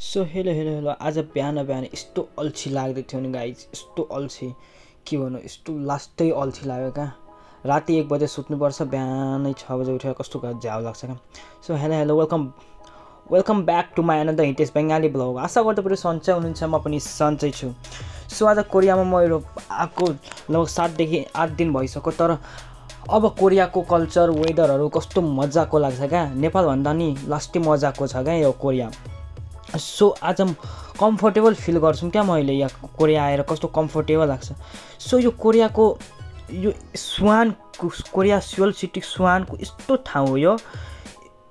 So hello आज बिहान यस्तो अल्छी लाग्दै थियो नि गाइज, यस्तो अल्छी के भन्नु, यस्तो लास्टै अल्छी लाग्यो क्या। राति 1 बजे सुत्नुपर्छ, बिहानै 6 बजे उठेर कस्तो झ्याउ लाग्छ क्या। So hello welcome back to my another Hitesh Bangali blog. आशा गर्दा सन्चै हुनुहुन्छ, म पनि सन्चै छु। सो आज कोरियामा मेरो आएको लगभग 7देखि 8 दिन भइसक्यो, तर अब कोरियाको कल्चर वेदरहरू कस्तो मजाको लाग्छ क्या। नेपालभन्दा नि लास्टै मजाको छ क्या यो कोरिया। सो आज कम्फर्टेबल फिल गर्छौँ क्या मैले यहाँ कोरिया आएर, कस्तो कम्फर्टेबल लाग्छ। सो यो कोरियाको यो कोरिया सियोल सिटी सुवानको यस्तो ठाउँ हो, यो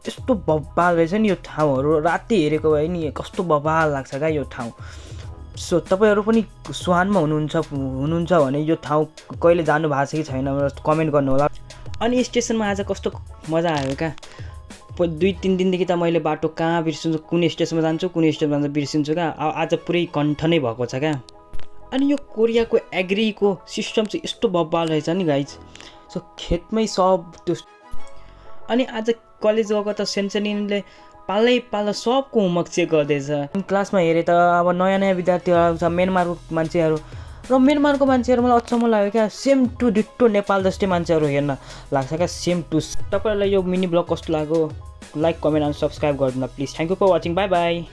यस्तो बब्बाल रहेछ नि यो ठाउँहरू। राति हेरेको भए नि कस्तो बब्बाल लाग्छ क्या यो ठाउँ। सो तपाईँहरू पनि सुवानमा हुनुहुन्छ भने यो ठाउँ कहिले जानु भएको छ कि छैन कमेन्ट गर्नु होला। अनि स्टेसनमा आज कस्तो मजा आयो क्या। 2-3 दिनदेखि त मैले बाटो कहाँ बिर्सिन्छु, कुन स्टेसनमा जान्छु कुन स्टेसनमा जान्छु बिर्सिन्छु क्या। आज पुरै कण्ठ नै भएको छ क्या। अनि यो कोरियाको एग्रीको सिस्टम चाहिँ यस्तो बब्बाल रहेछ नि गाइज। सो खेतमै सब त्यो। अनि आज कलेज गएको त सेन्सनीले पालै सबको होमवर्क चेक गर्दैछ। क्लासमा हेरेँ त अब नयाँ विद्यार्थीहरू आउँछ, म्यानमारको मान्छेहरू, र म्यानमारको मान्छेहरू मलाई अचम्म लाग्यो क्या। सेम टु डिट्टो नेपाल जस्तै मान्छेहरू हेर्न लाग्छ क्या, सेम टु। तपाईँहरूलाई यो मिनी ब्लग कस्तो लाग्यो, लाइक कमेन्ट एन्ड सब्सक्राइब गरिदिनु please. Thank you for watching, bye by.